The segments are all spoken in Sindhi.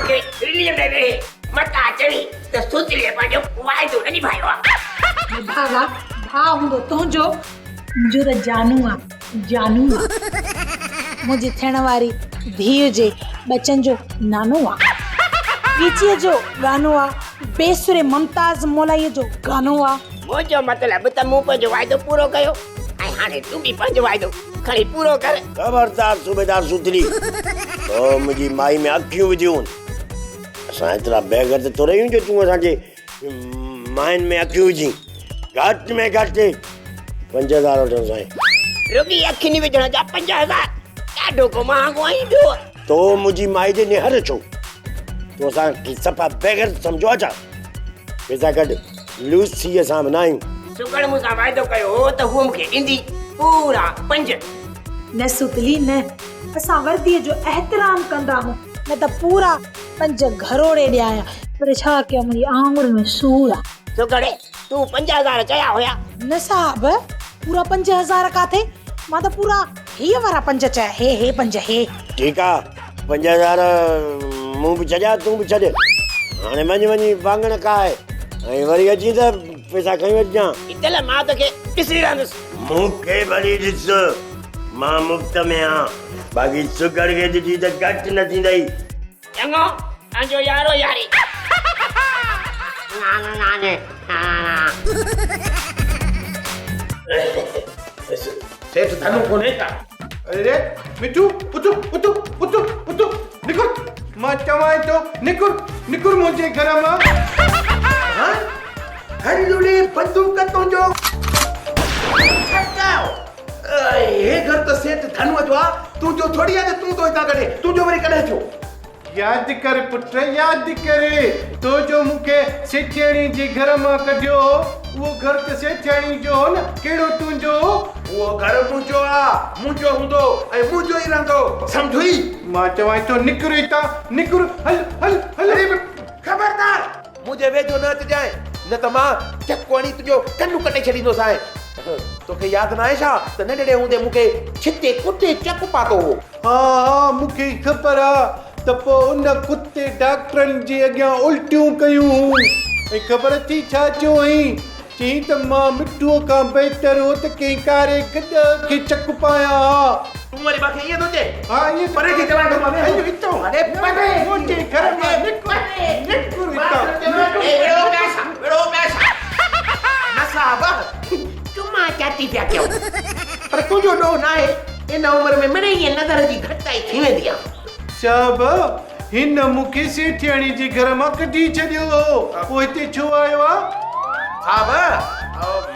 کي رليء ۾ ويهي متان چوين ته سوتليء پنهنجو واعدو نه نڀايو آ. نڀاڳا، ڀاء هوندو تنهنجو، منهنجو ته جانو آ، جانو آ. منهنجي ٿيڻ واري ڌيء جي ٻچن جو نانو آ. ڳيچيء جو ڳانو آ، بي سري ممتاز مولائيء جو گانو آ. منهنجو مطلب ته مون پنهنجو واعدو پورو ڪيو ۽ هاڻي تون به پنهنجو واعدو کڻي پورو ڪر. خبردار صوبيدار سوتلي، تو منهنجي مائي ۾ اکيون وڌيون. اسان ايترا بيغرت ٿوري آهيون جو تون اسان جي ماين ۾ اکيون وجهين. گهٽ ۾ گهٽ 5000 وٺندو سائين. رڳي اکين وجهڻ جا 5000؟ ڏاڍو ڪو مهانگو آهين ٻيو. تو منهنجي مائي جي نهر ڇو؟ تو اسان کي صفا بيغرت سمجهيو آهي ڇا؟ پئسا ڪڍ، لوسيء سان به نه آهيون. سگهڙ مون سان واعدو ڪيو هو ته هوء مون کي ڏيندي پورا پنج. نه ستلي نه، اسان ورديء جو احترام ڪندا آهيون، نه ته پورا پنج گهروڙي ڏيان ها، پر ڇا ڪيان منهنجي آڱر ۾ سور آ. سگهڙ، تون 5000 چيا هيا. نه صاحب، پورا 5000 ڪاٿي، مان ته پورا هيء وارا پنج چيا، هي هي پنج هي. ٺيڪ آ، 5000 مون به ڇڏيا، تون به ڇڏ. هاڻي وڃ وڃي واڱڻ کاء ۽ وري اچين ته پئسا کڻي وٺجان. اتل مان توکي ڏسي رهندس. مون کي ڀلي ڏس، مان مفت ۾ آن، باقي سگهڙ کي ڏٺي ته گهٽ نه ٿيندئي. چڱو، پنهنجو يارو ياري. سيٺ ڌنو ڪونهي ڇا؟ اري مٺو اٿ اٿ اٿ اٿ نڪر مان چوانء ٿو نڪر نڪر منهنجي گهر مان. ها هل لڙي بندوق تنهنجو ٺڪاء. هي گهر ته سيٺ ڌنوء جو آ تنهنجو ٿوري آ جو تون ٿو هتان ڪڍين تنهنجو وري ڪڏهن ٿيو؟ ياد ڪر پٽ ياد ڪر تو جو مون کي سيٺياڻي جي گهر مان ڪڍيو هو اهو گهر ته سيٺياڻي جو هو نه ڪهڙو تنهنجو هو؟ اهو گهر منهنجو آ منهنجو هوندو ۽ منهنجو ئي رهندو سمجهئي؟ مان چوانء ٿو نڪر هتان نڪر هل هل هل. اري خبردار منهنجي ويجهو نه اچجانء نه ته مان چڪ هڻي تنهنجو ڪن ڪٽي ڇڏيندوسانء. توکي ياد ناهي ڇا ته ننڍڙي هوندي مون کي ڇتي ڪتي چڪ پاتو هو. ها ها مون کي خبر آ ته پوء ان ڪتي ڊاڪٽرن جي اڳيان الٽيون ڪيون هون ۽ خبر اٿئي ڇا چيو هئائين؟ چيائين ته مان مٺوء کان بهتر هو ته ڪنهن ڪاري گڏهه کي چڪ پايان ها. تون وري مان کي ائين ٿو چئين؟ ها ائين ٿو پري ٿي چوان ٿو مان هل هتان اڙي پري منهنجي گهر مان نڪر نڪر هتان نڪر. وڙهو پيا ڇا وڙهو پيا ڇا؟ نه صاحب چما چاٽي پيا ڪيو. پر تنهنجو ڏوهه ناهي ان عمر ۾ مڙئي ائين نظر جي گهٽتائي ٿي ويندي آ. صاحب هن مون کي سيٺياڻي جي گهر مان ڪڍي ڇڏيو هو پوء هتي ڇو آيو آ؟ صاحب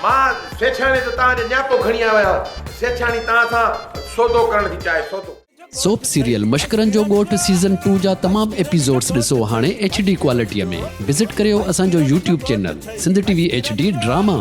مان سيٺياڻي جو توهان ڏي نياپو کڻي آيو آهيان سيٺياڻي توهان سان سودو ڪرڻ ٿي چاهي سودو. سوپ سيريل مشڪرن جو ڳوٺ سيزن ٽو جا تمام ايپيسوڊس ڏسو هاڻي ايڇ ڊي ڪوالٽيء ۾ وزٽ ڪريو اسان جو YouTube channel Sindh T V H D drama.